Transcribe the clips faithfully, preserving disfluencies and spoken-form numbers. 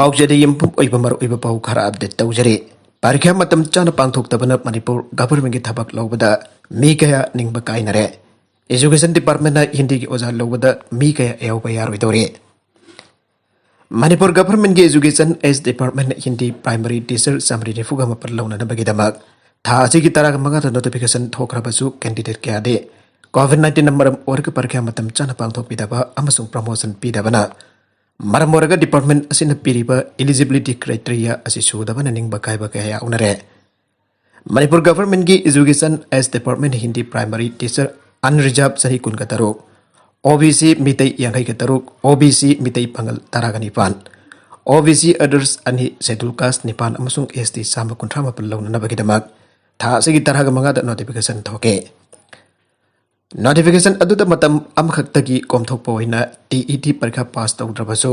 ꯄꯥꯎꯆꯦꯗ ꯌꯨꯝꯐꯝ ꯑꯣꯏꯕ ꯃꯔꯨꯑꯣꯏꯕ ꯄꯥꯎ ꯈꯔ ꯑꯞꯗꯦꯠ ꯇꯧꯖꯔꯤ꯫ ꯄꯔꯤꯈ꯭ꯌꯥ ꯃꯇꯝ ꯆꯥꯅ ꯄꯥꯡꯊꯣꯛꯇꯕꯅ ꯃꯅꯤꯄꯨꯔ ꯒꯚꯔꯟꯃꯦꯟꯒꯤ ꯊꯕꯛ ꯂꯧꯕꯗ ꯃꯤ ꯀꯌꯥ ꯅꯤꯡꯕ ꯀꯥꯏꯅꯔꯦ? ꯑꯦꯖꯨꯀꯦꯁꯟ ꯗꯤꯄꯥꯔꯠꯃꯦꯟꯅ ꯍꯤꯟꯗꯤꯒꯤ ꯑꯣꯖꯥ ꯂꯧꯕꯗ ꯃꯤ ꯀꯌꯥ ꯌꯥꯎꯕ ꯌꯥꯔꯣꯏꯗꯧꯔꯤ? ꯃꯅꯤꯄꯨꯔ ꯒꯚꯔꯟꯃꯦꯟꯒꯤ ꯑꯦꯖꯨꯀꯦꯁꯟ ꯑꯦꯁ ꯗꯤꯄꯥꯔꯠꯃꯦꯟꯅ ꯍꯤꯟꯗꯤ ꯄ꯭ꯔꯥꯏꯃꯔꯤ ꯇꯤꯆꯔ ꯆꯥꯃꯔꯤ ꯅꯤꯐꯨꯒ ꯃꯥꯄꯟ ꯂꯧꯅꯅꯕꯒꯤꯗꯃꯛ ꯊꯥ ꯑꯁꯤꯒꯤ ꯇꯔꯥꯃꯉꯥꯗ ꯅꯣꯇꯤꯐꯤꯀꯦꯁꯟ ꯊꯣꯛꯈ꯭ꯔꯕꯁꯨ, ꯀꯦꯟꯗꯤꯗꯦꯠ ꯀꯌꯥꯗꯤ ꯀꯣꯚꯤꯗ ꯅꯥꯏꯟꯇꯤꯟꯅ ꯃꯔꯝ ꯑꯣꯏꯔꯒ ꯄꯔꯤꯈ꯭ꯌꯥ ꯃꯇꯝ ꯆꯥꯅ ꯄꯥꯡꯊꯣꯛꯄꯤꯗꯕ ꯑꯃꯁꯨꯡ ꯄ꯭ꯔꯃꯣꯁꯟ ꯄꯤꯗꯕꯅ ꯃꯔꯝ ꯑꯣꯏꯔꯒ ꯗꯤꯄꯥꯔꯠꯃꯦꯟ ꯑꯁꯤꯅ ꯄꯤꯔꯤꯕ ꯏꯂꯤꯖꯤꯕꯤꯂꯤꯇꯤ ꯀ꯭ꯔꯥꯏꯇꯦꯔꯤꯌꯥ ꯑꯁꯤ ꯁꯨꯗꯕꯅ ꯅꯤꯡꯕ ꯀꯥꯏꯕ ꯀꯌꯥ ꯌꯥꯎꯅꯔꯦ꯫ ꯃꯅꯤꯄꯨꯔ ꯒꯚꯔꯟꯃꯦꯟꯒꯤ ꯑꯦꯖꯨꯀꯦꯁꯟ ꯑꯦꯁ ꯗꯤꯄꯥꯔꯠꯃꯦꯟ ꯍꯤꯟꯗꯤ ꯄ꯭ꯔꯥꯏꯃꯔꯤ ꯇꯤꯆꯔ ꯑꯟꯔꯤꯖꯥꯔꯕ ꯆꯍꯤ ꯀꯨꯟꯒ ꯇꯔꯨꯛ, ꯑꯣ ꯕꯤ ꯁꯤ ꯃꯤꯇꯩ ꯌꯥꯡꯈꯩꯒ ꯇꯔꯨꯛ, ꯑꯣ ꯕꯤ ꯁꯤ ꯃꯤꯇꯩ ꯄꯥꯉꯜ ꯇꯔꯥꯒ ꯅꯤꯄꯥꯟ, ꯑꯣ ꯕꯤ ꯁꯤ ꯑꯗꯔꯁ ꯑꯅꯤ, ꯁꯦꯗꯨꯜ ꯀꯥꯁ ꯅꯤꯄꯥꯟ ꯑꯃꯁꯨꯡ ꯑꯦꯁ ꯇꯤ ꯆꯥꯝꯃ ꯀꯨꯟꯊ꯭ꯔꯥ ꯃꯥꯄꯟ ꯂꯧꯅꯅꯕꯒꯤꯗꯃꯛ ꯊꯥ ꯑꯁꯤꯒꯤ ꯇꯔꯥꯃꯉꯥꯗ ꯅꯣꯇꯤꯐꯤꯀꯦꯁꯟ ꯊꯣꯛꯈꯤ꯫ ꯅꯣꯇꯤꯐꯤꯀꯦꯁꯟ ꯑꯗꯨꯗ ꯃꯇꯝ ꯑꯃꯈꯛꯇꯒꯤ ꯀꯣꯝꯊꯣꯛꯄ ꯑꯣꯏꯅ ꯇꯤ ꯏ ꯇꯤ ꯄꯔꯤꯈꯥ ꯄꯥꯁ ꯇꯧꯗ꯭ꯔꯕꯁꯨ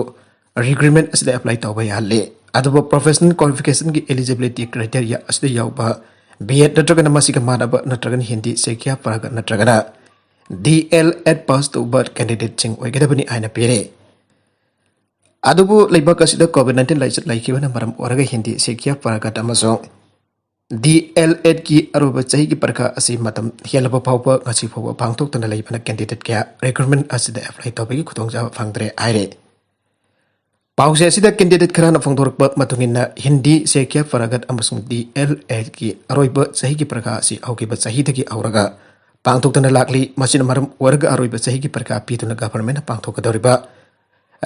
ꯔꯤꯀ꯭ꯔꯨꯠꯃꯦꯟ ꯑꯁꯤꯗ ꯑꯦꯄ꯭ꯂꯥꯏ ꯇꯧꯕ ꯌꯥꯍꯜꯂꯤ꯫ ꯑꯗꯨꯕꯨ ꯄ꯭ꯔꯣꯐꯦꯁꯅꯦꯜ ꯀ꯭ꯋꯥꯂꯤꯐꯤꯀꯦꯁꯟꯒꯤ ꯑꯦꯂꯤꯖꯤꯕꯤꯂꯤꯇꯤ ꯀ꯭ꯔꯥꯏꯇꯦꯔꯤꯌꯥ ꯑꯁꯤꯗ ꯌꯥꯎꯕ ꯕꯤ ꯑꯦꯗ ꯅꯠꯇ꯭ꯔꯒꯅ ꯃꯁꯤꯒ ꯃꯥꯟꯅꯕ ꯅꯠꯇ꯭ꯔꯒꯅ ꯍꯤꯟꯗꯤ ꯁꯦꯀ꯭ꯌꯥ ꯄꯔꯥꯒꯠ ꯅꯠꯇ꯭ꯔꯒꯅ ꯗꯤ ꯑꯦꯜ ꯑꯦꯗ ꯄꯥꯁ ꯇꯧꯕ ꯀꯦꯟꯗꯤꯗꯦꯠꯁꯤꯡ ꯑꯣꯏꯒꯗꯕꯅꯤ ꯍꯥꯏꯅ ꯄꯤꯔꯤ꯫ ꯑꯗꯨꯕꯨ ꯂꯩꯕꯥꯛ ꯑꯁꯤꯗ ꯀꯣꯚꯤꯗ ꯅꯥꯏꯟꯇꯤꯟ ꯂꯥꯏꯆꯠ ꯂꯩꯈꯤꯕꯅ ꯃꯔꯝ ꯑꯣꯏꯔꯒ ꯍꯤꯟꯗꯤ ꯁꯦꯀ꯭ꯌꯥ ꯄꯔꯥꯒꯠ ꯑꯃꯁꯨꯡ ꯗꯤ ꯑꯦꯜ ꯑꯦꯗꯀꯤ ꯑꯔꯣꯏꯕ ꯆꯍꯤꯒꯤ ꯄꯔꯤꯈꯥ ꯑꯁꯤ ꯃꯇꯝ ꯍꯦꯜꯂꯕ ꯐꯥꯎꯕ ꯉꯁꯤ ꯐꯥꯎꯕ ꯄꯥꯡꯊꯣꯛꯇꯅ ꯂꯩꯕꯅ ꯀꯦꯟꯗꯤꯗꯦꯠ ꯀꯌꯥ ꯔꯤꯀ꯭ꯔꯨꯠꯃꯦꯟ ꯑꯁꯤꯗ ꯑꯦꯄ꯭ꯂꯥꯏ ꯇꯧꯕꯒꯤ ꯈꯨꯗꯣꯡꯆꯥꯕ ꯐꯪꯗ꯭ꯔꯦ ꯍꯥꯏꯔꯤ꯫ ꯄꯥꯎꯆꯦ ꯑꯁꯤꯗ ꯀꯦꯟꯗꯤꯗꯦꯠ ꯈꯔꯅ ꯐꯣꯡꯗꯣꯔꯛꯄ ꯃꯇꯨꯡ ꯏꯟꯅ, ꯍꯤꯟꯗꯤ ꯁꯦꯀ꯭ꯌꯥ ꯄꯔꯥꯒꯠ ꯑꯃꯁꯨꯡ ꯗꯤ ꯑꯦꯜ ꯑꯦꯗꯀꯤ ꯑꯔꯣꯏꯕ ꯆꯍꯤꯒꯤ ꯄꯔꯤꯈꯥ ꯑꯁꯤ ꯍꯧꯈꯤꯕ ꯆꯍꯤꯗꯒꯤ ꯍꯧꯔꯒ ꯄꯥꯡꯊꯣꯛꯇꯨꯅ ꯂꯥꯛꯂꯤ꯫ ꯃꯁꯤꯅ ꯃꯔꯝ ꯑꯣꯏꯔꯒ ꯑꯔꯣꯏꯕ ꯆꯍꯤꯒꯤ ꯄꯔꯤꯈꯥ ꯄꯤꯗꯨꯅ ꯒꯚꯔꯟꯃꯦꯟꯅ ꯄꯥꯡꯊꯣꯛꯀꯗꯧꯔꯤꯕ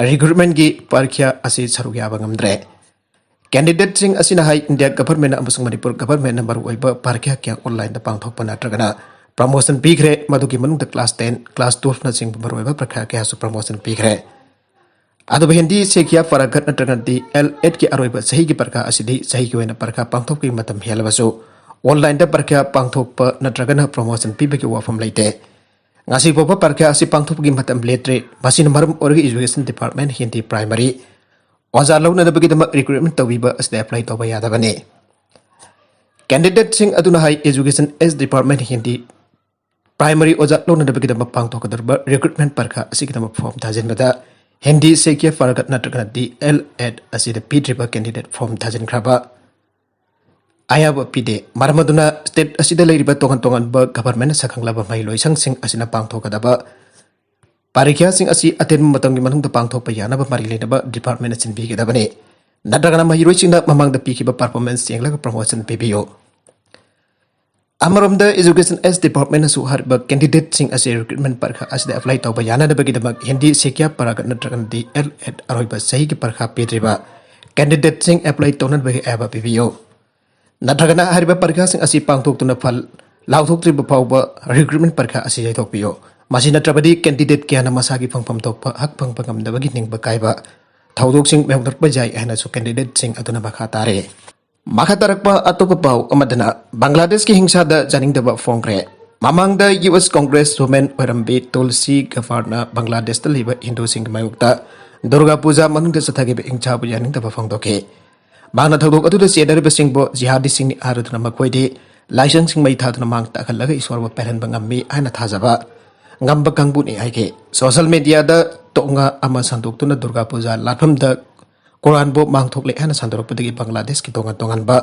ꯔꯤꯀ꯭ꯔꯨꯠꯃꯦꯟꯒꯤ ꯄꯔꯤꯈꯥ ꯑꯁꯤ ꯁꯔꯨꯛ ꯌꯥꯕ ꯉꯝꯗ꯭ꯔꯦ꯫ ꯀꯦꯟꯗꯤꯗꯦꯠꯁꯤꯡ ꯑꯁꯤꯅ ꯍꯥꯏ, ꯏꯟꯗꯤꯌꯥ ꯒꯚꯔꯟꯃꯦꯟꯠ ꯑꯃꯁꯨꯡ ꯃꯅꯤꯄꯨꯔ ꯒꯚꯔꯟꯃꯦꯟꯠꯅ ꯃꯔꯨꯑꯣꯏꯕ ꯄꯔꯤꯈ꯭ꯌꯥ ꯀꯌꯥ ꯑꯣꯟꯂꯥꯏꯟꯗ ꯄꯥꯡꯊꯣꯛꯄ ꯅꯠꯇ꯭ꯔꯒꯅ ꯄ꯭ꯔꯃꯣꯁꯟ ꯄꯤꯈ꯭ꯔꯦ꯫ ꯃꯗꯨꯒꯤ ꯃꯅꯨꯡꯗ ꯀ꯭ꯂꯥꯁ ꯇꯦꯟ, ꯀ꯭ꯂꯥꯁ ꯇꯨꯋꯦꯜꯐꯅꯆꯤꯡꯕ ꯃꯔꯨꯑꯣꯏꯕ ꯄꯔꯤꯈ꯭ꯌꯥ ꯀꯌꯥꯁꯨ ꯄ꯭ꯔꯃꯣꯁꯟ ꯄꯤꯈ꯭ꯔꯦ꯫ ꯑꯗꯨꯕꯨ ꯍꯤꯟꯗꯤ ꯁꯦꯀ꯭ꯌꯥ ꯄꯔꯥꯒꯠ ꯅꯠꯇ꯭ꯔꯒꯅ ꯗꯤ ꯑꯦꯜ ꯑꯦꯗꯀꯤ ꯑꯔꯣꯏꯕ ꯆꯍꯤꯒꯤ ꯄꯔꯤꯈ꯭ꯌꯥ ꯑꯁꯤꯗꯤ ꯆꯍꯤꯒꯤ ꯑꯣꯏꯅ ꯄꯔꯤꯈ꯭ꯌꯥ ꯄꯥꯡꯊꯣꯛꯄꯒꯤ ꯃꯇꯝ ꯍꯦꯜꯂꯕꯁꯨ, ꯑꯣꯟꯂꯥꯏꯟꯗ ꯄꯔꯤꯈ꯭ꯌꯥ ꯄꯥꯡꯊꯣꯛꯄ ꯅꯠꯇ꯭ꯔꯒꯅ ꯄ꯭ꯔꯃꯣꯁꯟ ꯄꯤꯕꯒꯤ ꯋꯥꯐꯝ ꯂꯩꯇꯦ꯫ ꯉꯁꯤ ꯐꯥꯎꯕ ꯄꯔꯤꯈ꯭ꯌꯥ ꯑꯁꯤ ꯄꯥꯡꯊꯣꯛꯄꯒꯤ ꯃꯇꯝ ꯂꯦꯞꯇ꯭ꯔꯦ꯫ ꯃꯁꯤꯅ ꯃꯔꯝ ꯑꯣꯏꯔꯒ ꯑꯦꯖꯨꯀꯦꯁꯟ ꯗꯤꯄꯥꯔꯠꯃꯦꯟꯠ ꯍꯤꯟꯗꯤ ꯄ꯭ꯔꯥꯏꯃꯔꯤ ꯑꯣꯖꯥ ꯂꯧꯅꯅꯕꯒꯤꯗꯃꯛ ꯔꯤꯀ꯭ꯔꯨꯠꯃꯦꯟꯠ ꯇꯧꯕꯤꯕ ꯑꯁꯤꯗ ꯑꯦꯄ꯭ꯂꯥꯏ ꯇꯧꯕ ꯌꯥꯗꯕꯅꯤ꯫ ꯀꯦꯟꯗꯤꯗꯦꯠꯁꯤꯡ ꯑꯗꯨꯅ ꯍꯥꯏ, ꯑꯦꯖꯨꯀꯦꯁꯟ ꯑꯦꯁ ꯗꯤꯄꯥꯔꯠꯃꯦꯟꯠ ꯍꯤꯟꯗꯤ ꯄ꯭ꯔꯥꯏꯃꯔꯤ ꯑꯣꯖꯥ ꯂꯧꯅꯅꯕꯒꯤꯗꯃꯛ ꯄꯥꯡꯊꯣꯛꯀꯗꯧꯔꯤꯕ ꯔꯤꯀ꯭ꯔꯨꯠꯃꯦꯟꯠ ꯄꯔꯤꯈꯥ ꯑꯁꯤꯒꯤꯗꯃꯛ ꯐꯣꯔꯝ ꯊꯥꯖꯤꯟꯕꯗ ꯍꯤꯟꯗꯤ ꯁꯦꯀ꯭ꯌ ꯄꯔꯒꯠ ꯅꯠꯇ꯭ꯔꯒꯅ ꯗꯤ ꯑꯦꯜ ꯑꯦꯗ ꯑꯁꯤꯗ ꯄꯤꯗ꯭ꯔꯤꯕ ꯀꯦꯟꯗꯤꯗꯦꯠ ꯐꯣꯔꯝ ꯊꯥꯖꯤꯟꯈ꯭ꯔꯕ ꯑꯌꯥꯕ ꯄꯤꯗꯦ꯫ ꯃꯔꯝ ꯑꯗꯨꯅ ꯁ꯭ꯇꯦꯠ ꯑꯁꯤꯗ ꯂꯩꯔꯤꯕ ꯇꯣꯉꯥꯟ ꯇꯣꯉꯥꯟꯕ ꯒꯚꯔꯟꯃꯦꯟꯠꯅ ꯁꯛꯈꯪꯂꯕ ꯃꯍꯩꯂꯣꯏꯁꯪꯁꯤꯡ ꯑꯁꯤꯅ ꯄꯥꯡꯊꯣꯛꯀꯗꯕ ꯄꯔꯤꯈ꯭ꯌꯥꯁꯤꯡ ꯑꯁꯤ ꯑꯇꯦꯟꯕ ꯃꯇꯝꯒꯤ ꯃꯅꯨꯡꯗ ꯄꯥꯡꯊꯣꯛꯄ ꯌꯥꯅꯕ ꯃꯔꯤ ꯂꯩꯅꯕ ꯗꯤꯄꯥꯔꯠꯃꯦꯟꯠꯅ ꯁꯤꯟꯕꯤꯒꯗꯕꯅꯤ꯫ ꯅꯠꯇ꯭ꯔꯒꯅ ꯃꯍꯩꯔꯣꯏꯁꯤꯡꯅ ꯃꯃꯥꯡꯗ ꯄꯤꯈꯤꯕ ꯄꯔꯐꯣꯔꯃꯦꯟꯁ ꯌꯦꯡꯂꯒ ꯄ꯭ꯔꯃꯣꯁꯟ ꯄꯤꯕꯤꯌꯨ꯫ ꯑꯃꯔꯣꯝꯗ, ꯏꯖꯨꯀꯦꯁꯟ ꯑꯦꯁ ꯗꯤꯄꯥꯔꯠꯃꯦꯟꯅꯁꯨ ꯍꯥꯏꯔꯤꯕ ꯀꯦꯟꯗꯤꯗꯦꯠꯁꯤꯡ ꯑꯁꯤ ꯔꯤꯀ꯭ꯔꯨꯠꯃꯦꯟ ꯄꯔꯤꯈꯥ ꯑꯁꯤꯗ ꯑꯦꯄ꯭ꯂꯥꯏ ꯇꯧꯕ ꯌꯥꯅꯅꯕꯒꯤꯗꯃꯛ ꯍꯤꯟꯗꯤ ꯁꯦꯀ꯭ꯌ ꯄꯔꯒꯠ ꯅꯠꯇ꯭ꯔꯒꯅ ꯗꯤ ꯑꯦꯜ ꯑꯦꯗ ꯑꯔꯣꯏꯕ ꯆꯍꯤꯒꯤ ꯄꯔꯤꯈꯥ ꯄꯤꯗ꯭ꯔꯤꯕ ꯀꯦꯟꯗꯤꯗꯦꯠꯁꯤꯡ ꯑꯦꯄ꯭ꯂꯥꯏ ꯇꯧꯅꯕꯒꯤ ꯑꯌꯥꯕ ꯄꯤꯕꯤꯌꯨ꯫ ꯅꯠꯇ꯭ꯔꯒꯅ ꯍꯥꯏꯔꯤꯕ ꯄꯔꯤꯈꯥꯁꯤꯡ ꯑꯁꯤ ꯄꯥꯡꯊꯣꯛꯇꯨꯅ ꯐꯜ ꯂꯥꯎꯊꯣꯛꯇ꯭ꯔꯤꯕ ꯐꯥꯎꯕ ꯔꯤꯀ꯭ꯔꯨꯠꯃꯦꯟ ꯄꯔꯤꯈꯥ ꯑꯁꯤ ꯌꯩꯊꯣꯛꯄꯤꯌꯨ꯫ ꯃꯁꯤ ꯅꯠꯇ꯭ꯔꯕꯗꯤ ꯀꯦꯟꯗꯤꯗꯦꯠ ꯀꯌꯥꯅ ꯃꯁꯥꯒꯤ ꯐꯪꯐꯝ ꯊꯣꯛꯄ ꯍꯛ ꯐꯪꯕ ꯉꯝꯗꯕꯒꯤ ꯅꯤꯡꯕ ꯀꯥꯏꯕ ꯊꯧꯗꯣꯛꯁꯤꯡ ꯃꯥꯌꯣꯛꯅꯔꯛꯄ ꯌꯥꯏ ꯍꯥꯏꯅꯁꯨ ꯀꯦꯟꯗꯤꯗꯦꯠꯁꯤꯡ ꯑꯗꯨꯅ ꯃꯈꯥ ꯇꯥꯔꯦ꯫ ꯃꯈꯥ ꯇꯥꯔꯛꯄ ꯑꯇꯣꯞꯄ ꯄꯥꯎ ꯑꯃꯗꯅ, ꯕꯪꯒ꯭ꯂꯥꯗꯦꯁꯀꯤ ꯍꯤꯡꯁꯥꯗ ꯌꯥꯅꯤꯡꯗꯕ ꯐꯣꯡꯈ꯭ꯔꯦ꯫ ꯃꯃꯥꯡꯗ ꯌꯨ ꯑꯦꯁ ꯀꯣꯡꯒ꯭ꯔꯦꯁ ꯋꯨꯃꯦꯟ ꯑꯣꯏꯔꯝꯕꯤ ꯇꯨꯜꯁꯤ ꯒꯐꯥꯔꯅ ꯕꯪꯒ꯭ꯂꯥꯗꯦꯁꯇ ꯂꯩꯕ ꯍꯤꯟꯗꯨꯁꯤꯡꯒꯤ ꯃꯥꯌꯣꯛꯇ ꯗꯨꯔꯒꯥ ꯄꯨꯖꯥ ꯃꯅꯨꯡꯗ ꯆꯠꯊꯈꯤꯕ ꯍꯤꯡꯁꯥꯕꯨ ꯌꯥꯅꯤꯡꯗꯕ ꯐꯣꯡꯗꯣꯛꯈꯤ꯫ ꯃꯍꯥꯛꯅ ꯊꯧꯗꯣꯛ ꯑꯗꯨꯗ ꯆꯦꯟꯅꯔꯤꯕꯁꯤꯡꯕꯨ ꯖꯤꯍꯥꯗꯤꯁꯤꯡꯅꯤ ꯍꯥꯏꯔꯗꯨꯅ ꯃꯈꯣꯏꯗꯤ ꯂꯥꯏꯁꯪꯁꯤꯡ ꯃꯩ ꯊꯥꯗꯨꯅ ꯃꯥꯡ ꯇꯥꯛꯍꯜꯂꯒ ꯏꯁꯣꯔꯕꯨ ꯄꯦꯜꯍꯟꯕ ꯉꯝꯃꯤ ꯍꯥꯏꯅ ꯊꯥꯖꯕ ꯉꯝꯕ ꯀꯥꯡꯕꯨꯅꯤ ꯍꯥꯏꯈꯤ꯫ ꯁꯣꯁꯤꯌꯦꯜ ꯃꯤꯗꯤꯌꯥꯗ ꯇꯣꯉꯥ ꯑꯃ ꯁꯟꯗꯣꯛꯇꯨꯅ ꯗꯨꯔꯒꯥ ꯄꯨꯖꯥ ꯂꯥꯠꯐꯝꯗ ꯀꯨꯔꯥꯟꯕꯨ ꯃꯥꯡꯊꯣꯛꯂꯦ ꯍꯥꯏꯅ ꯁꯟꯗꯣꯔꯛꯄꯗꯒꯤ ꯕꯪꯒ꯭ꯂꯥꯗꯦꯁꯀꯤ ꯇꯣꯉꯥꯟ ꯇꯣꯉꯥꯟꯕ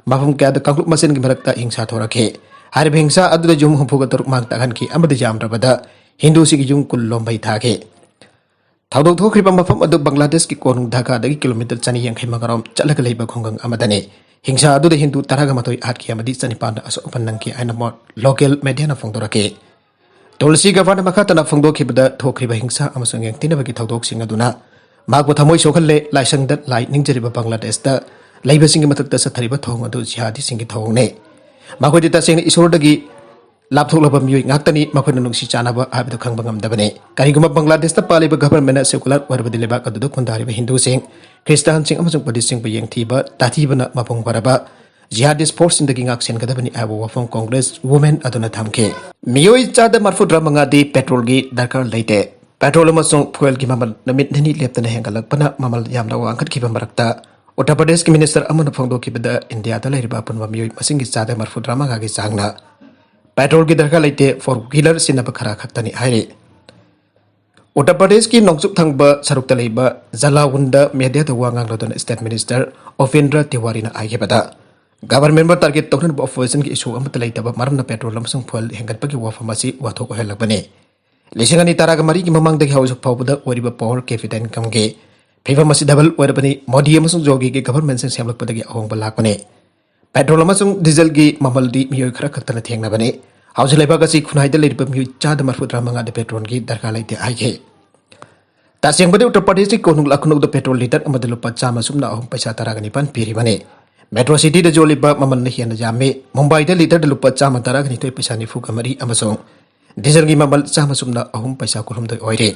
ꯃꯐꯝ ꯀꯌꯥꯗ ꯀꯥꯡꯂꯨꯞ ꯃꯁꯦꯟꯒꯤ ꯃꯔꯛꯇ ꯍꯤꯡꯁꯥ ꯊꯣꯔꯛꯈꯤ꯫ ꯍꯥꯏꯔꯤꯕ ꯍꯤꯡꯁꯥ ꯑꯗꯨꯗ ꯌꯨꯝ ꯍꯨꯝꯐꯨꯒ ꯇꯔꯨꯛ ꯃꯥꯡ ꯇꯥꯛꯍꯟꯈꯤ ꯑꯃꯗꯤ ꯌꯥꯝꯗ꯭ꯔꯕꯗ ꯍꯤꯟꯗꯨꯁꯤꯡꯒꯤ ꯌꯨꯝ ꯀꯨꯟ ꯂꯣꯝꯕꯩ ꯊꯥꯈꯤ꯫ ꯊꯧꯗꯣꯛ ꯊꯣꯛꯈ꯭ꯔꯤꯕ ꯃꯐꯝ ꯑꯗꯨ ꯕꯪꯒ꯭ꯂꯥꯗꯦꯁꯀꯤ ꯀꯣꯅꯨꯡ ꯙꯥꯀꯥꯗꯒꯤ ꯀꯤꯂꯣꯃꯤꯇꯔ ꯆꯅꯤ ꯌꯥꯡꯈꯩ ꯃꯉꯥꯔꯣꯝ ꯆꯠꯂꯒ ꯂꯩꯕ ꯈꯨꯡꯒꯪ ꯑꯃꯗꯅꯤ꯫ ꯍꯤꯡꯁꯥ ꯑꯗꯨꯗ ꯍꯤꯟꯗꯨ ꯇꯔꯥꯒ ꯃꯥꯊꯣꯏ ꯍꯥꯠꯈꯤ ꯑꯃꯗꯤ ꯆꯅꯤꯄꯥꯟꯗ ꯑꯁꯣꯛ ꯑꯄꯟ ꯅꯪꯈꯤ ꯍꯥꯏꯅ ꯃꯣ-, ꯂꯣꯀꯦꯜ ꯃꯦꯗꯤꯌꯥꯅ ꯐꯣꯡꯗꯣꯔꯛꯈꯤ꯫ ꯇꯨꯜꯁꯤ ꯒꯐꯥꯔꯅ ꯃꯈꯥ ꯇꯥꯅ ꯐꯣꯡꯗꯣꯛꯈꯤꯕꯗ, ꯊꯣꯛꯈ꯭ꯔꯤꯕ ꯍꯤꯡꯁꯥ ꯑꯃꯁꯨꯡ ꯌꯦꯡꯊꯤꯅꯕꯒꯤ ꯊꯧꯗꯣꯛꯁꯤꯡ ꯑꯗꯨꯅ ꯃꯍꯥꯛꯄꯨ ꯊꯃꯣꯏ ꯁꯣꯛꯍꯜꯂꯦ꯫ ꯂꯥꯏꯁꯪꯗ ꯂꯥꯏ ꯅꯤꯡꯖꯔꯤꯕ ꯕꯪꯒ꯭ꯂꯥꯗꯦꯁꯇ ꯂꯩꯕꯁꯤꯡꯒꯤ ꯃꯊꯛꯇ ꯆꯠꯊꯔꯤꯕ ꯊꯧꯑꯣꯡ ꯑꯗꯨ ꯖꯤꯍꯥꯗꯤꯁꯤꯡꯒꯤ ꯊꯧꯑꯣꯡꯅꯤ꯫ ꯃꯈꯣꯏꯗꯤ ꯇꯁꯦꯡꯅ ꯏꯁꯣꯔꯗꯒꯤ ꯂꯥꯞꯊꯣꯛꯂꯕ ꯃꯤꯑꯣꯏ ꯉꯥꯛꯇꯅꯤ꯫ ꯃꯈꯣꯏꯅ ꯅꯨꯡꯁꯤ ꯆꯥꯟꯅꯕ ꯍꯥꯏꯕꯗꯨ ꯈꯪꯕ ꯉꯝꯗꯕꯅꯤ꯫ ꯀꯔꯤꯒꯨꯝꯕ ꯕꯪꯒ꯭ꯂꯥꯗꯦꯁꯇ ꯄꯥꯜꯂꯤꯕ ꯒꯚꯔꯟꯃꯦꯟꯠꯅ ꯁꯦꯀꯨꯂꯔ ꯑꯣꯏꯔꯕꯗꯤ ꯂꯩꯕꯥꯛ ꯑꯗꯨꯗ ꯈꯨꯟꯗꯥꯔꯤꯕ ꯍꯤꯟꯗꯨꯁꯤꯡ, ꯈ꯭ꯔꯤꯁꯇꯥꯟꯁꯤꯡ ꯑꯃꯁꯨꯡ ꯕꯨꯙꯤꯁ꯭ꯠꯁꯤꯡꯕꯨ ꯌꯦꯡꯊꯤꯕ, ꯇꯥꯊꯤꯕꯅ ꯃꯄꯨꯡ ꯐꯥꯔꯕ ꯖꯤꯍꯥꯗꯤꯁ ꯐꯣꯔꯁꯁꯤꯡꯗꯒꯤ ꯉꯥꯛꯁꯦꯟꯒꯗꯕꯅꯤ ꯍꯥꯏꯕ ꯋꯥꯐꯝ ꯀꯣꯡꯒ꯭ꯔꯦꯁ ꯋꯨꯃꯦꯟ ꯑꯗꯨꯅ ꯊꯝꯈꯤ꯫ ꯃꯤꯑꯣꯏ ꯆꯥꯗ ꯃꯔꯐꯨꯇꯔꯥ ꯃꯉꯥꯗꯤ ꯄꯦꯇ꯭ꯔꯣꯜꯒꯤ ꯗꯔꯀꯥꯔ ꯂꯩꯇꯦ꯫ ꯄꯦꯇ꯭ꯔꯣꯜ ꯑꯃꯁꯨꯡ ꯐ꯭ꯌꯨꯑꯦꯜꯒꯤ ꯃꯃꯜ ꯅꯨꯃꯤꯠ ꯅꯤꯅꯤ ꯂꯦꯞꯇꯅ ꯍꯦꯟꯒꯠꯂꯛꯄꯅ ꯃꯃꯜ ꯌꯥꯝꯅ ꯋꯥꯡꯈꯠꯈꯤꯕ ꯃꯔꯛꯇ, ꯎꯠꯇꯔ ꯄ꯭ꯔꯗꯦꯁꯀꯤ ꯃꯤꯅꯤꯁꯇꯔ ꯑꯃꯅ ꯐꯣꯡꯗꯣꯛꯈꯤꯕꯗ, ꯏꯟꯗꯤꯌꯥꯗ ꯂꯩꯔꯤꯕ ꯑꯄꯨꯟꯕ ꯃꯤꯑꯣꯏ ꯃꯁꯤꯡꯒꯤ ꯆꯥꯗ ꯃꯔꯐꯨꯇꯔꯥ ꯃꯉꯥꯒꯤ ꯆꯥꯡꯅ ꯄꯦꯇ꯭ꯔꯣꯜꯒꯤ ꯗꯔꯀꯥꯔ ꯂꯩꯇꯦ, ꯐꯣꯔ ꯋꯤꯂꯔ ꯁꯤꯖꯤꯟꯅꯕ ꯈꯔ ꯈꯛꯇꯅꯤ ꯍꯥꯏꯔꯤ꯫ ꯎꯠꯇꯔ ꯄ꯭ꯔꯗꯦꯁꯀꯤ ꯅꯣꯡꯆꯨꯞ ꯊꯪꯕ ꯁꯔꯨꯛꯇ ꯂꯩꯕ ꯖꯂꯥꯎꯟꯗ ꯃꯦꯗꯤꯌꯥꯗ ꯋꯥ ꯉꯥꯡꯂꯗꯨꯅ ꯁ꯭ꯇꯦꯠ ꯃꯤꯅꯤꯁꯇꯔ ꯎꯄꯦꯟꯗ꯭ꯔ ꯇꯤꯋꯥꯔꯤꯅ ꯍꯥꯏꯈꯤꯕꯗ, ꯒꯚꯔꯟꯃꯦꯟꯕꯨ ꯇꯥꯔꯒꯦꯠ ꯇꯧꯅꯅꯕ ꯑꯣꯄꯣꯖꯤꯁꯟꯒꯤ ꯏꯁꯨ ꯑꯃꯠꯇ ꯂꯩꯇꯕ ꯃꯔꯝꯅ ꯄꯦꯇ꯭ꯔꯣꯜ ꯑꯃꯁꯨꯡ ꯐꯨꯑꯦꯜ ꯍꯦꯟꯒꯠꯄꯒꯤ ꯋꯥꯐꯝ ꯑꯁꯤ ꯋꯥꯊꯣꯛ ꯑꯣꯏꯍꯜꯂꯛꯄꯅꯤ꯫ ꯂꯤꯁꯤꯡ ꯑꯅꯤ ꯇꯔꯥꯒ ꯃꯔꯤꯒꯤ ꯃꯃꯥꯡꯗꯒꯤ ꯍꯧꯖꯤꯛ ꯐꯥꯎꯕꯗ ꯑꯣꯏꯔꯤꯕ ꯄꯥꯋꯔ ꯀꯦꯄꯤꯇꯦꯜ ꯏꯟꯀꯝꯒꯤ ꯐꯤꯕꯝ ꯑꯁꯤ ꯗꯕꯜ ꯑꯣꯏꯔꯕꯅꯤ꯫ ꯃꯣꯗꯤ ꯑꯃꯁꯨꯡ ꯖꯣꯒꯤꯒꯤ ꯒꯚꯔꯟꯃꯦꯟꯁꯤꯡ ꯁꯦꯝꯂꯛꯄꯗꯒꯤ ꯑꯍꯣꯡꯕ ꯂꯥꯛꯄꯅꯤ꯫ ꯄꯦꯇ꯭ꯔꯣꯜ ꯑꯃꯁꯨꯡ ꯗꯤꯖꯜꯒꯤ ꯃꯃꯜꯗꯤ ꯃꯤꯑꯣꯏ ꯈꯔ ꯈꯛꯇꯅ ꯊꯦꯡꯅꯕꯅꯤ꯫ ꯍꯧꯖꯤꯛ ꯂꯩꯕꯥꯛ ꯑꯁꯤ ꯈꯨꯟꯅꯥꯏꯗ ꯂꯩꯔꯤꯕ ꯃꯤꯑꯣꯏ ꯆꯥꯗ ꯃꯔꯐꯨ ꯇꯔꯥ ꯃꯉꯥꯗ ꯄꯦꯇ꯭ꯔꯣꯜꯒꯤ ꯗꯔꯀꯥꯔ ꯂꯩꯇꯦ ꯍꯥꯏꯈꯤ꯫ ꯇꯁꯦꯡꯕꯗꯤ ꯎꯠꯇꯔ ꯄ꯭ꯔꯗꯦꯁꯀꯤ ꯀꯣꯅꯨꯡ ꯂꯈꯅꯧꯗ ꯄꯦꯇ꯭ꯔꯣꯜ ꯂꯤꯇꯔ ꯑꯃꯗ ꯂꯨꯄꯥ ꯆꯥꯝꯃ ꯆꯨꯝꯅ ꯑꯍꯨꯝ ꯄꯩꯁꯥ ꯇꯔꯥꯒ ꯅꯤꯄꯥꯟ ꯄꯤꯔꯤꯕꯅꯤ꯫ ꯃꯦꯇ꯭ꯔꯣ ꯁꯤꯇꯤꯗ ꯌꯣꯜꯂꯤꯕ ꯃꯃꯜꯅ ꯍꯦꯟꯅ ꯌꯥꯝꯃꯤ꯫ ꯃꯨꯝꯕꯥꯏꯗ ꯂꯤꯇꯔꯗ ꯂꯨꯄꯥ ꯆꯥꯝꯃ ꯇꯔꯥꯒ ꯅꯤꯊꯣꯏ ꯄꯩꯁꯥ ꯅꯤꯐꯨꯒ ꯃꯔꯤ ꯑꯃꯁꯨꯡ ꯗꯤꯖꯜꯒꯤ ꯃꯃꯜ ꯆꯥꯝꯃ ꯆꯨꯝꯅ ꯑꯍꯨꯝ ꯄꯩꯁꯥ ꯀꯨꯟꯍꯨꯝꯗꯣꯏ ꯑꯣꯏꯔꯤ꯫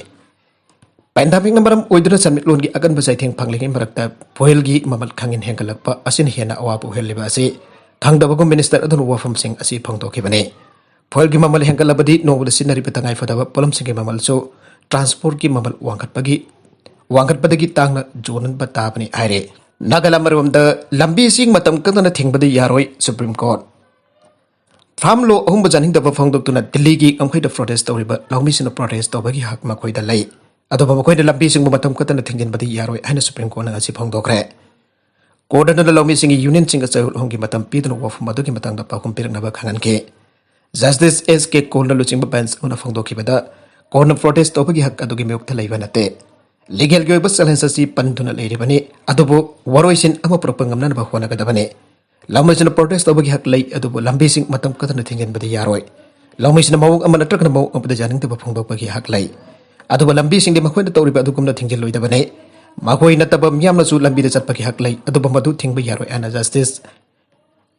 ꯄꯦꯟꯗꯥꯃꯤꯛꯅ ꯃꯔꯝ ꯑꯣꯏꯗꯨꯅ ꯁꯦꯟꯃꯤꯠꯂꯣꯟꯒꯤ ꯑꯀꯟꯕ ꯆꯩꯊꯦꯡ ꯐꯪꯂꯤꯉꯩ ꯃꯔꯛꯇ ꯐꯨꯑꯦꯜꯒꯤ ꯃꯃꯜ ꯈꯪꯍꯦꯟ ꯍꯦꯟꯒꯠꯂꯛꯄ ꯑꯁꯤꯅ ꯍꯦꯟꯅ ꯑꯋꯥꯕ ꯑꯣꯏꯍꯜꯂꯤꯕ ꯑꯁꯤ ꯈꯪꯗꯕꯒꯨꯝ ꯃꯤꯅꯤꯁꯇꯔ ꯑꯗꯨꯅ ꯋꯥꯐꯝꯁꯤꯡ ꯑꯁꯤ ꯐꯣꯡꯗꯣꯛꯈꯤꯕꯅꯤ꯫ ꯐꯨꯑꯦꯜꯒꯤ ꯃꯃꯜ ꯍꯦꯟꯒꯠꯂꯕꯗꯤ ꯅꯣꯡꯃꯗ ꯁꯤꯖꯤꯟꯅꯔꯤꯕ ꯇꯉꯥꯏꯐꯗꯕ ꯄꯣꯠꯂꯝꯁꯤꯡꯒꯤ ꯃꯃꯜꯁꯨ, ꯇ꯭ꯔꯥꯟꯁꯄꯣꯔꯠꯀꯤ ꯃꯃꯜ ꯋꯥꯡꯈꯠꯄꯒꯤ, ꯋꯥꯡꯈꯠꯄꯗꯒꯤ ꯇꯥꯡꯅ ꯌꯣꯟꯕ ꯇꯥꯕꯅꯤ ꯍꯥꯏꯔꯦ꯫ ꯅꯥꯒꯥꯂꯥꯟ ꯃꯔꯣꯝꯗ ꯂꯝꯕꯤꯁꯤꯡ ꯃꯇꯝ ꯀꯛꯇꯅ ꯊꯤꯡꯕꯗꯤ ꯌꯥꯔꯣꯏ, ꯁꯨꯄ꯭ꯔꯤꯝ ꯀꯣꯔꯠ꯫ ꯐꯥꯔꯝ ꯂꯣ ꯑꯍꯣꯡꯕ ꯆꯥꯅꯤꯡꯗꯕ ꯐꯣꯡꯗꯣꯛꯇꯨꯅ ꯗꯤꯜꯂꯤꯒꯤ ꯉꯝꯈꯩꯗ ꯄ꯭ꯔꯣꯇꯦꯁ ꯇꯧꯔꯤꯕ ꯂꯧꯃꯤꯁꯤꯡꯅ ꯄ꯭ꯔꯣꯇꯦꯁ ꯇꯧꯕꯒꯤ ꯍꯛ ꯃꯈꯣꯏꯗ ꯂꯩ, ꯑꯗꯨꯕꯨ ꯃꯈꯣꯏꯅ ꯂꯝꯕꯤꯁꯤꯡꯕꯨ ꯃꯇꯝ ꯀꯛꯇꯅ ꯊꯤꯡꯖꯤꯟꯕꯗꯤ ꯌꯥꯔꯣꯏ ꯍꯥꯏꯅ ꯁꯨꯄ꯭ꯔꯤꯝ ꯀꯣꯔꯠꯅ ꯉꯁꯤ ꯐꯣꯡꯗꯣꯛꯈ꯭ꯔꯦ꯫ ꯀꯣꯔꯠ ꯑꯗꯨꯅ ꯂꯧꯃꯤꯁꯤꯡꯒꯤ ꯌꯨꯅꯤꯌꯟꯁꯤꯡꯒ ꯆꯌꯣꯜ ꯑꯍꯨꯝꯒꯤ ꯃꯇꯝ ꯄꯤꯗꯨꯅ ꯋꯥꯐꯝ ꯑꯗꯨꯒꯤ ꯃꯇꯥꯡꯗ ꯄꯥꯎꯈꯨꯝ ꯄꯤꯔꯛꯅꯕ ꯈꯪꯍꯟꯈꯤ꯫ ꯖꯁꯇꯤꯁ ꯑꯦꯁ ꯀꯦ ꯀꯣꯜꯅ ꯂꯨꯆꯤꯡꯕ ꯕꯦꯟꯆ ꯑꯃꯅ ꯐꯣꯡꯗꯣꯛꯈꯤꯕꯗ, ꯀꯣꯔꯠꯅ ꯄ꯭ꯔꯣꯇꯦꯁ ꯇꯧꯕꯒꯤ ꯍꯛ ꯑꯗꯨꯒꯤ ꯃꯥꯌꯣꯛꯇ ꯂꯩꯕ ꯅꯠꯇꯦ꯫ ꯂꯤꯒꯦꯜꯒꯤ ꯑꯣꯏꯕ ꯆꯦꯂꯦꯟꯖ ꯑꯁꯤ ꯄꯟꯗꯨꯅ ꯂꯩꯔꯤꯕꯅꯤ, ꯑꯗꯨꯕꯨ ꯋꯥꯔꯣꯏꯁꯤꯟ ꯑꯃ ꯄꯨꯔꯛꯄ ꯉꯝꯅꯅꯕ ꯍꯣꯠꯅꯒꯗꯕꯅꯤ꯫ ꯂꯧꯃꯤꯁꯤꯡꯅ ꯄ꯭ꯔꯣꯇꯦꯁ ꯇꯧꯕꯒꯤ ꯍꯛ ꯂꯩ, ꯑꯗꯨꯕꯨ ꯂꯝꯕꯤꯁꯤꯡ ꯃꯇꯝ ꯀꯛꯇꯅ ꯊꯤꯡꯖꯤꯟꯕꯗꯤ ꯌꯥꯔꯣꯏ꯫ ꯂꯧꯃꯤꯁꯤꯡꯅ ꯃꯑꯣꯡ ꯑꯃ ꯅꯠꯇ꯭ꯔꯒꯅ ꯃꯑꯣꯡ ꯑꯃꯗ ꯌꯥꯅꯤꯡꯗꯕ ꯐꯣꯡꯗꯣꯛꯄꯒꯤ ꯍꯛ ꯂꯩ, ꯑꯗꯨꯕꯨ ꯂꯝꯕꯤꯁꯤꯡꯗꯤ ꯃꯈꯣꯏꯅ ꯇꯧꯔꯤꯕ ꯑꯗꯨꯒꯨꯝꯅ ꯊꯤꯡꯖꯤꯜꯂꯣꯏꯗꯕꯅꯤ꯫ ꯃꯈꯣꯏ ꯅꯠꯇꯕ ꯃꯤꯌꯥꯝꯅꯁꯨ ꯂꯝꯕꯤꯗ ꯆꯠꯄꯒꯤ ꯍꯛ ꯂꯩ, ꯑꯗꯨꯕꯨ ꯃꯗꯨ ꯊꯤꯡꯕ ꯌꯥꯔꯣꯏ ꯍꯥꯏꯅ ꯖꯁꯇꯤꯁ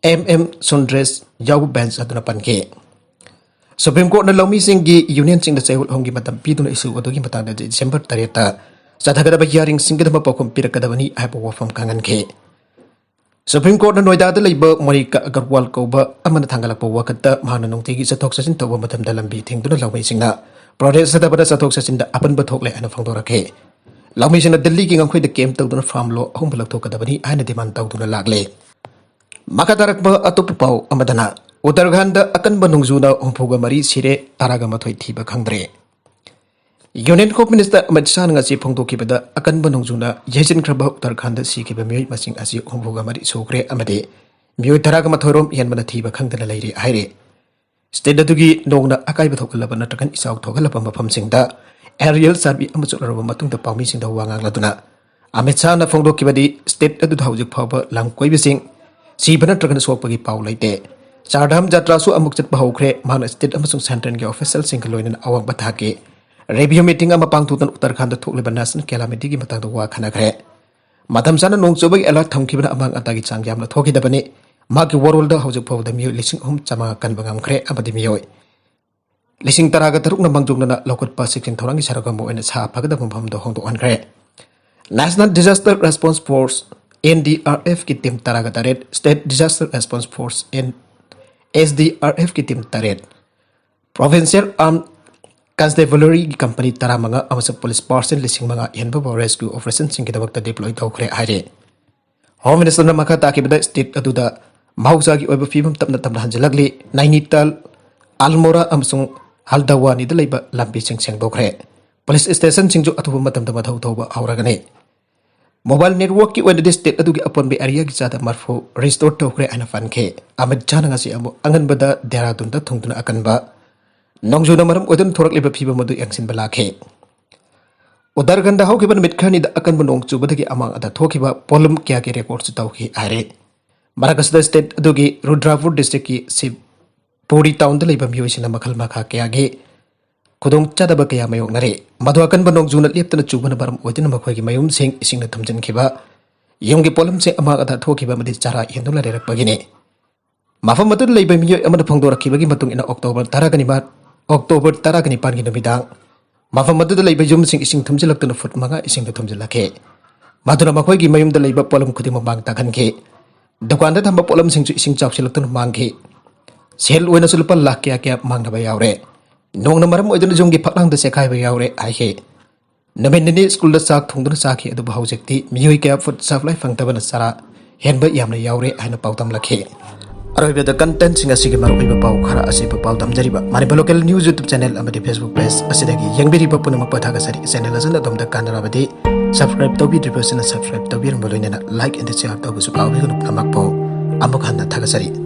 ꯑꯦꯝ ꯑꯦꯝ ꯁꯨꯟꯗ꯭ꯔꯦꯁ ꯌꯥꯎꯕ ꯕꯦꯟꯆ ꯑꯗꯨꯅ ꯄꯟꯈꯤ꯫ ꯁꯨꯄ꯭ꯔꯤꯝ ꯀꯣꯔꯠꯅ ꯂꯧꯃꯤꯁꯤꯡꯒꯤ ꯌꯨꯅꯤꯌꯟꯁꯤꯡꯗ ꯆꯌꯣꯜ ꯑꯍꯨꯝꯒꯤ ꯃꯇꯝ ꯄꯤꯗꯨꯅ ꯏꯁꯨ ꯑꯗꯨꯒꯤ ꯃꯇꯥꯡꯗ ꯗꯤꯁꯦꯝꯕꯔ ꯇꯔꯦꯠꯇ ꯆꯠꯊꯒꯗꯕ ꯍꯤꯌꯥꯔꯤꯡꯁꯤꯡꯒꯤꯗꯃꯛ ꯄꯥꯎꯈꯨꯝ ꯄꯤꯔꯛꯀꯗꯕꯅꯤ ꯍꯥꯏꯕ ꯋꯥꯐꯝ ꯈꯪꯍꯟꯈꯤ꯫ ꯁꯨꯄ꯭ꯔꯤꯝ ꯀꯣꯔꯠꯅ ꯅꯣꯏꯗꯥꯗ ꯂꯩꯕ ꯃꯣꯅꯤꯀꯥ ꯑꯒꯔꯋꯥꯜ ꯀꯧꯕ ꯑꯃꯅ ꯊꯥꯡꯒꯠꯂꯛꯄ ꯋꯥꯀꯠꯇ ꯃꯍꯥꯛꯅ ꯅꯨꯡꯇꯤꯒꯤ ꯆꯠꯊꯣꯛ ꯆꯠꯁꯤꯟ ꯇꯧꯕ ꯃꯇꯝꯗ ꯂꯝꯕꯤ ꯊꯤꯡꯗꯨꯅ ꯂꯧꯃꯤꯁꯤꯡꯅ ꯄ꯭ꯔꯣꯇꯦꯁ ꯆꯠꯊꯕꯗ ꯆꯠꯊꯣꯛ ꯆꯠꯁꯤꯟꯗ ꯑꯄꯟꯕ ꯊꯣꯛꯂꯦ ꯍꯥꯏꯅ ꯐꯣꯡꯗꯣꯔꯛꯈꯤ꯫ ꯂꯧꯃꯤꯁꯤꯡꯅ ꯗꯤꯜꯂꯤꯒꯤ ꯉꯝꯈꯩꯗ ꯀꯦꯝꯞ ꯇꯧꯗꯨꯅ ꯐꯥꯔꯝ ꯂꯣ ꯑꯍꯣꯡꯕ ꯂꯧꯊꯣꯛꯀꯗꯕꯅꯤ ꯍꯥꯏꯅ ꯗꯤꯃꯥꯟ ꯇꯧꯗꯨꯅ ꯂꯥꯛꯂꯦ꯫ ꯃꯈꯥ ꯇꯥꯔꯛꯄ ꯑꯇꯣꯞꯄ ꯄꯥꯎ ꯑꯃꯗꯅ, ꯎꯠꯇꯔꯈꯟꯗ ꯑꯀꯟꯕ ꯅꯣꯡꯖꯨꯅ ꯍꯨꯝꯐꯨꯒ ꯃꯔꯤ ꯁꯤꯔꯦ, ꯇꯔꯥꯒ ꯃꯥꯊꯣꯏ ꯊꯤꯕ ꯈꯪꯗ꯭ꯔꯦ꯫ Union Home Minister Amit Shahꯅ ꯉꯁꯤ ꯐꯣꯡꯗꯣꯛꯈꯤꯕꯗ, ꯑꯀꯟꯕ ꯅꯣꯡꯖꯨꯅ ꯌꯩꯁꯤꯟꯈ꯭ꯔꯕ ꯎꯠꯇꯔꯈꯥꯟꯗ ꯁꯤꯈꯤꯕ ꯃꯤꯑꯣꯏ ꯃꯁꯤꯡ ꯑꯁꯤ ꯍꯨꯝꯐꯨꯒ ꯃꯔꯤ ꯁꯨꯈ꯭ꯔꯦ ꯑꯃꯗꯤ ꯃꯤꯑꯣꯏ ꯇꯔꯥꯒ ꯃꯥꯊꯣꯏ ꯔꯣꯝ ꯍꯦꯟꯕꯅ ꯊꯤꯕ ꯈꯪꯗꯅ ꯂꯩꯔꯤ ꯍꯥꯏꯔꯤ꯫ State ꯑꯗꯨꯒꯤ ꯅꯣꯡꯅ ꯑꯀꯥꯏꯕ ꯊꯣꯛꯍꯜꯂꯕ ꯅꯠꯇ꯭ꯔꯒ ꯏꯆꯥꯎ ꯊꯣꯛꯍꯜꯂꯕ ꯃꯐꯝꯁꯤꯡꯗ aerial survey ꯑꯃ ꯆꯠꯂꯨꯔꯕ ꯃꯇꯨꯡꯗ ꯄꯥꯎꯃꯤꯁꯤꯡꯗ ꯋꯥ ꯉꯥꯡꯂꯗꯨꯅ ꯑꯃꯤꯠ ꯁꯥꯍꯅ ꯐꯣꯡꯗꯣꯛꯈꯤꯕꯗꯤ, state ꯑꯗꯨꯗ ꯍꯧꯖꯤꯛ ꯐꯥꯎꯕ ꯂꯝꯀꯣꯏꯕꯁꯤꯡ ꯁꯤꯕ ꯅꯠꯇ꯭ꯔꯒꯅ ꯁꯣꯛꯄꯒꯤ ꯄꯥꯎ ꯂꯩꯇꯦ꯫ ꯆꯥꯔꯙꯥꯝ ꯖꯥꯇ꯭ꯔꯥꯁꯨ ꯑꯃꯨꯛ ꯆꯠꯄ ꯍꯧꯈ꯭ꯔꯦ꯫ ꯃꯍꯥꯛꯅ state ꯑꯃꯁꯨꯡ centreꯒꯤ officialꯁꯤꯡꯒ ꯂꯣꯏꯅꯅ ꯑꯋꯥꯡꯕ ꯊꯥꯛꯀꯤ review meeting ꯑꯃ ꯄꯥꯡꯊꯣꯛꯇꯨꯅ ꯎꯠꯇꯔꯈꯥꯟꯗ ꯊꯣꯛꯂꯤꯕ national calamityꯒꯤ ꯃꯇꯥꯡꯗ ꯋꯥ ꯈꯟꯅꯈ꯭ꯔꯦ꯫ ꯃꯇꯝ ꯆꯥꯅ ꯅꯣꯡ ꯆꯨꯕꯒꯤ alert ꯊꯝꯈꯤꯕꯅ ꯑꯃꯥꯡ ꯑꯇꯥꯒꯤ ꯆꯥꯡ ꯌꯥꯝꯅ ꯊꯣꯛꯈꯤꯗꯕꯅꯤ꯫ ꯃꯍꯥꯛꯀꯤ ꯋꯥꯔꯣꯜꯗ ꯍꯧꯖꯤꯛ ꯐꯥꯎꯕꯗ ꯃꯤꯑꯣꯏ ꯂꯤꯁꯤꯡ ꯑꯍꯨꯝ ꯆꯥꯝꯃꯉꯥ ꯀꯟꯕ ꯉꯝꯈ꯭ꯔꯦ ꯑꯃꯗꯤ ꯃꯤꯑꯣꯏ ꯂꯤꯁꯤꯡ ꯇꯔꯥꯒ ꯇꯔꯨꯛꯅ ꯃꯥꯡꯖꯧꯅꯅ ꯂꯧꯈꯠꯄ ꯆꯦꯛꯁꯤꯟ ꯊꯧꯔꯥꯡꯒꯤ ꯁꯔꯨꯛ ꯑꯃ ꯑꯣꯏꯅ ꯁꯥ ꯐꯒꯗꯕ ꯃꯐꯝꯗ ꯍꯣꯡꯗꯣꯛꯍꯟꯈ꯭ꯔꯦ꯫ National Disaster Response Force, NDRFꯀꯤ team ꯇꯔꯥꯒ ꯇꯔꯦꯠ, State Disaster Response Force, N- SDRFꯀꯤ team ꯇꯔꯦꯠ, Provincial Armed Constabularyꯒꯤ company ꯇꯔꯥꯃꯉꯥ ꯑꯃꯁꯨꯡ police personnel ꯂꯤꯁꯤꯡ ꯃꯉꯥ ꯍꯦꯟꯕꯕꯨ rescue operationꯁꯤꯡꯒꯤꯗꯃꯛꯇ deploy ꯇꯧꯈ꯭ꯔꯦ ꯍꯥꯏꯔꯤ꯫ Home Ministerꯅ ꯃꯈꯥ ꯇꯥꯈꯤꯕꯗ, state ꯑꯗꯨꯗ ꯃꯍꯧꯁꯥꯒꯤ ꯑꯣꯏꯕ ꯐꯤꯕꯝ ꯇꯞꯅ ꯇꯞꯅ ꯍꯟꯖꯤꯜꯂꯛꯂꯤ꯫ ꯅꯥꯏꯅꯤꯇꯥꯜ, ꯑꯜꯃꯣꯔꯥ ꯑꯃꯁꯨꯡ ꯍꯜꯗꯋꯥꯅꯤꯗ ꯂꯩꯕ ꯂꯝꯕꯤꯁꯤꯡ ꯁꯦꯡꯗꯣꯛꯈ꯭ꯔꯦ꯫ Police stationꯁꯤꯡꯁꯨ ꯑꯊꯨꯕ ꯃꯇꯝꯗ ꯃꯊꯧ ꯇꯧꯕ ꯍꯧꯔꯒꯅꯤ꯫ Mobile networkꯀꯤ ꯑꯣꯏꯅꯗꯤ state ꯑꯗꯨꯒꯤ ꯑꯄꯨꯟꯕ areaꯒꯤ ꯆꯥꯗ ꯃꯔꯐꯨ restore ꯇꯧꯈ꯭ꯔꯦ ꯍꯥꯏꯅ ꯄꯟꯈꯤ꯫ ꯑꯃꯤꯠ ꯁꯥꯍꯅ ꯉꯁꯤ ꯑꯃꯨꯛ ꯑꯉꯟꯕꯗ ꯗꯦꯍꯔꯥꯗꯨꯟꯗ ꯊꯨꯡꯗꯨꯅ ꯑꯀꯟꯕ ꯅꯣꯡꯖꯨꯅ ꯃꯔꯝ ꯑꯣꯏꯗꯨꯅ ꯊꯣꯔꯛꯂꯤꯕ ꯐꯤꯕꯝ ꯑꯗꯨ ꯌꯦꯡꯁꯤꯟꯕ ꯂꯥꯛꯈꯤ꯫ ꯎꯠꯇꯔꯈꯟꯗ ꯍꯧꯈꯤꯕ ꯅꯨꯃꯤꯠ ꯈꯔꯅꯤꯗ ꯑꯀꯟꯕ ꯅꯣꯡ ꯆꯨꯕꯗꯒꯤ ꯑꯃꯥꯡ ꯑꯇꯥ ꯊꯣꯛꯈꯤꯕ ꯄꯣꯠꯂꯝ ꯀꯌꯥꯒꯤ recordꯁꯨ ꯇꯧꯈꯤ ꯍꯥꯏꯔꯤ꯫ ꯃꯔꯛ ꯑꯁꯤꯗ state ꯑꯗꯨꯒꯤ ꯔꯨꯗ꯭ꯔꯥꯄꯨꯔ districtꯀꯤ ꯁꯤꯕꯄꯨꯔꯤ townꯗ ꯂꯩꯕ ꯃꯤꯑꯣꯏꯁꯤꯡꯅ ꯃꯈꯜ ꯃꯈꯥ ꯀꯌꯥꯒꯤ ꯈꯨꯗꯣꯡꯆꯥꯗꯕ ꯀꯌꯥ ꯃꯥꯌꯣꯛꯅꯔꯤ꯫ ꯃꯗꯨ ꯑꯀꯟꯕ ꯅꯣꯡꯖꯨꯅ ꯂꯦꯞꯇꯅ ꯆꯨꯕꯅ ꯃꯔꯝ ꯑꯣꯏꯗꯨꯅ ꯃꯈꯣꯏꯒꯤ ꯃꯌꯨꯝꯁꯤꯡ ꯏꯁꯤꯡꯅ ꯊꯨꯝꯖꯤꯟꯈꯤꯕ, ꯌꯨꯝꯒꯤ ꯄꯣꯠꯂꯝꯁꯤꯡ ꯑꯃꯥꯡ ꯑꯇꯥ ꯊꯣꯛꯈꯤꯕ ꯑꯃꯗꯤ ꯆꯔꯥ ꯍꯦꯟꯗꯨꯅ ꯂꯩꯔꯛꯄꯒꯤꯅꯤ꯫ ꯃꯐꯝ ꯑꯗꯨꯗ ꯂꯩꯕ ꯃꯤꯑꯣꯏ ꯑꯃꯅ ꯐꯣꯡꯗꯣꯔꯛꯈꯤꯕꯒꯤ ꯃꯇꯨꯡ ꯏꯟꯅ, October ꯇꯔꯥꯒ ꯅꯤꯄꯥꯟ, October ꯇꯔꯥꯒ ꯅꯤꯄꯥꯟꯒꯤ ꯅꯨꯃꯤꯗꯥꯡ ꯃꯐꯝ ꯑꯗꯨꯗ ꯂꯩꯕ ꯌꯨꯝꯁꯤꯡ ꯏꯁꯤꯡ ꯊꯨꯝꯖꯤꯜꯂꯛꯇꯨꯅ ꯐꯨꯠ ꯃꯉꯥ ꯏꯁꯤꯡꯗ ꯊꯨꯝꯖꯤꯜꯂꯛꯈꯤ꯫ ꯃꯗꯨꯅ ꯃꯈꯣꯏꯒꯤ ꯃꯌꯨꯝꯗ ꯂꯩꯕ ꯄꯣꯠꯂꯝ ꯈꯨꯗꯤꯡꯃꯛ ꯃꯥꯡ ꯇꯥꯛꯍꯟꯈꯤ꯫ ꯗꯨꯀꯥꯟꯗ ꯊꯝꯕ ꯄꯣꯠꯂꯝꯁꯤꯡꯁꯨ ꯏꯁꯤꯡ ꯆꯥꯎꯁꯤꯜꯂꯛꯇꯨꯅ ꯃꯥꯡꯈꯤ꯫ ꯁꯦꯜ ꯑꯣꯏꯅꯁꯨ ꯂꯨꯄꯥ ꯂꯥꯈ ꯀꯌꯥ ꯀꯌꯥ ꯃꯥꯡꯅꯕ ꯌꯥꯎꯔꯦ꯫ ꯅꯣꯡꯅ ꯃꯔꯝ ꯑꯣꯏꯗꯨꯅ ꯌꯨꯝꯒꯤ ꯐꯛꯂꯥꯡꯗ ꯆꯦꯈꯥꯏꯕ ꯌꯥꯎꯔꯦ ꯍꯥꯏꯈꯤ꯫ ꯅꯨꯃꯤꯠ ꯅꯤꯅꯤ ꯁ꯭ꯀꯨꯜꯗ ꯆꯥꯛ ꯊꯣꯡꯗꯨꯅ ꯆꯥꯈꯤ, ꯑꯗꯨꯕꯨ ꯍꯧꯖꯤꯛꯇꯤ ꯃꯤꯑꯣꯏ ꯀꯌꯥ food supply ꯐꯪꯗꯕꯅ ꯆꯔꯥ ꯍꯦꯟꯕ ꯌꯥꯝꯅ ꯌꯥꯎꯔꯦ ꯍꯥꯏꯅ ꯄꯥꯎꯗꯝꯂꯛꯈꯤ꯫ ꯑꯔꯣꯏꯕꯗ contentꯁꯤꯡ ꯑꯁꯤꯒꯤ ꯃꯔꯨꯑꯣꯏꯕ ꯄꯥꯎ ꯈꯔ ꯑꯁꯤꯕꯨ ꯄꯥꯎꯗꯝꯖꯔꯤꯕ Manipur Local News YouTube channel ꯑꯃꯗꯤ Facebook page ꯑꯁꯤꯗꯒꯤ ꯌꯦꯡꯕꯤꯔꯤꯕ ꯄꯨꯝꯅꯃꯛꯄꯨ ꯊꯥꯒꯠꯆꯔꯤ꯫ Channel ꯑꯁꯤꯅ ꯑꯗꯣꯝꯗ ꯀꯥꯟꯅꯔꯕꯗꯤ subscribe ꯇꯧꯕꯤꯗ꯭ꯔꯤꯕꯁꯤꯅ subscribe ꯇꯧꯕꯤꯔꯝꯕ ꯂꯣꯏꯅꯅ like and share ꯇꯧꯕꯁꯨ ꯀꯥꯎꯕꯤꯒꯅꯨ꯫ ꯄꯨꯝꯅꯃꯛꯄꯨ ꯑꯃꯨꯛ ꯍꯟꯅ ꯊꯥꯒꯠꯆꯔꯤ꯫